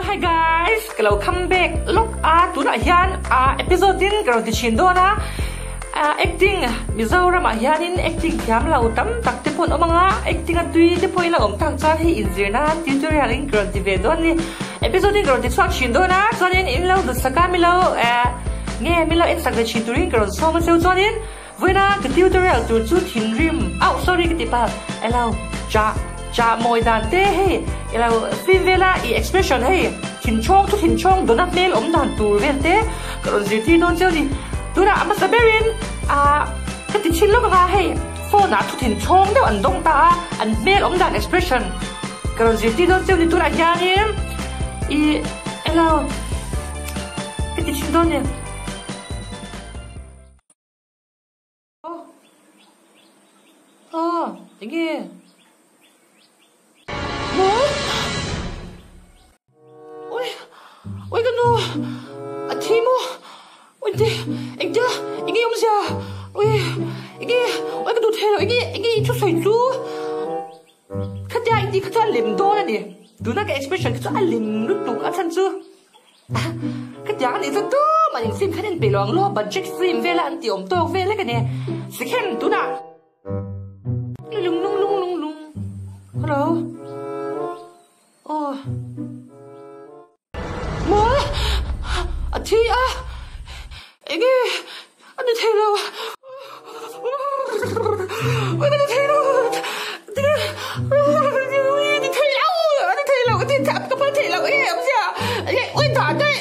Hi guys, ka lo come back lawk a, tunah hian episode in ka rawn ti thin dawn a, acting Mizoram ah hianin acting thiam lo tam tak te pawh an awm ang a, acting a tui te pawh in la awm tak chuan hei inzir nan tutorial in ka rawn ti ve dawn a ni. Episode in ka rawn ti chhuak thin dawn a, chuanin in lo duhsak a milo nge milo en sak ve thin turin ka rawn sawm a cheu chuanin Vawiina ka tutorial tur chu thinrim auh sorry ka ti palh elo chah chah mawi dan te hei elo film vela i expression hei thinchhawng thu thinchhawng dawna hmel awm dan tur vel te ka rawn zirtir dawn cheu ni tunah a hmasa berin ah ka ti thin lawk anga hei phone ah thu thinchhawng deuh an dawng ta a an hmel awm dan expression ka rawn zirtir dawn cheu ni tunah hianin i elo ka ti thin dawn ni. Aw, enge? Maw? Ui, ui ka nu, a thi maw? Ui te, engtia, enge awmzia? Ui, enge, ui ka duh thei lo, enge, enge i thusawi chu? Khatia i tih kha chu a lem dawn a ni. Tuna ka expression kha chu a lem lutuk a chhan chu. Khatiang a nih chuan tumah in film khan en peih lo ang law, budget film vela an tih awm tawk vel lek a ni. Second tunah Lung lung lung lung lung Hello Aw Maw A thi a Enge A ni thei lo A ni thei lo A ni thei lo A ni thei lo Ka phal thei lo e awmzia Ui dah daih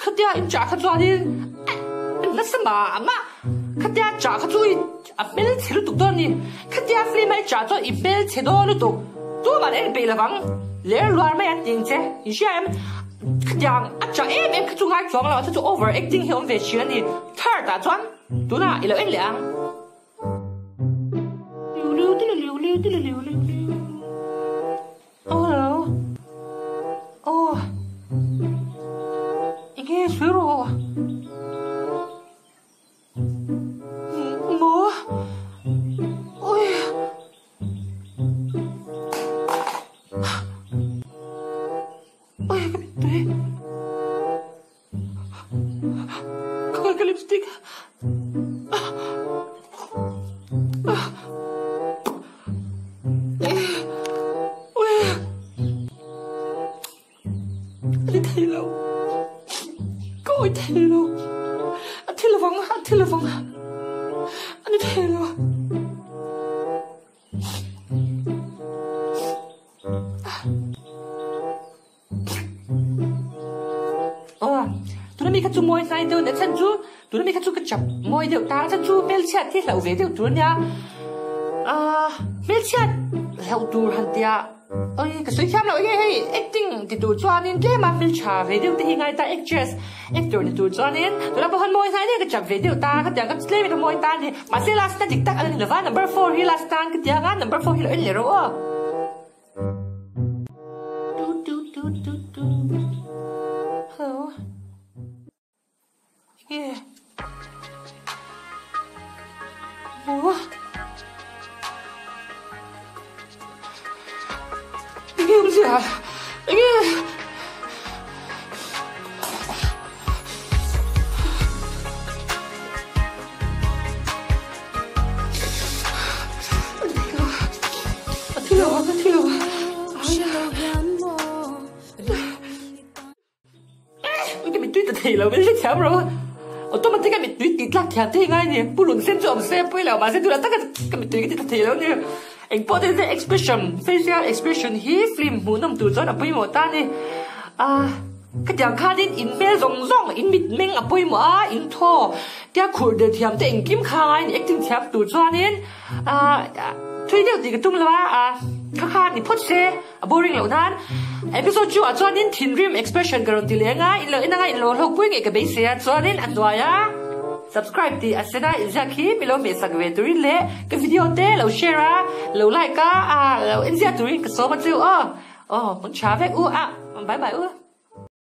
Khatia in chah kha chuanin nasa mah mah Khatia chah kha chu A hmelchhe lutuk dawn ni. Khatia film a i chah chuan i hmelchhe dawn lutuk. Tumah en peih lovang. Ler luar mai an ting che. In hria em? Khatiang a chah em em kha chu ngai chuang lo a, chu chu over acting hi a awm ve thin a ni. Third ah chuan tunah i lo en leh ang. Aw hello. Aw. Enge sawi rawh. Maw? Ui! Ui, ka mittui. Khawngaih ka lipstick. Ui! A ni thei lo. Ka awi thei lo. A thi lovang, a thi lovang. A ni thei lo. Aw, tuna mi kha chu mawi hnai deuh a chhan chu tuna mi kha chu ka chap mawi deuh ta a chhan chu hmelchhiat hi hlauh ve deuh tur a nia. Aaa, hmelchhiat hlauh tur han tia. Oi, ka sawi thiam loh nge hei, acting ti tur chuanin tlema hmel tha ve deuh te hi ngai ta, actress, actor ni tur chuanin tunah pawh khan mawi hnai deuh ka chap ve deuh ta, khatiang ka tlem in ka mawi ta a ni, mahse last na dik tak a la ni lova, number four hi last tan ka ti ang a, number four hi lo en leh rawh aw. Tu tu tu tu tu Hello. Enge? Maw? Enge awmzia? Enge? A thi lo, a thi lo. Ka mittui ta thei lo min hrethiam ro. Automatic a mittui tih tlak thiam thei ngai ni. Pu lun sen chu awm se pawi lo mahse tunah taka ka mittui ka ti ta thei lo ni. Engpawh te chu expression facial expression hi film hmuhnawm tur chuan a pawimawh ta a ni. Ah khatiang khanin in hmel zawng zawng in mitmeng a pawimawh a in thaw tia khurh der thiam te engkim kha ngai ni acting thiam tur chuanin ah thui deuh tih ka tum lo a ah kha kha ni phawt se. A boring loh nan episode chu ah chuanin thinrim expression ka rawn ti leng a, in lo en anga in lo hlawk pui ngei ka beisei a, chuanin a hnuai a subscribe tih a sen a inziak hi mi lo hmehsak ve turin leh ka video te lo share a, lo like a, lo en ziah turin ka sawm a chu aw, aw hmun tha vek u a, bye bye u.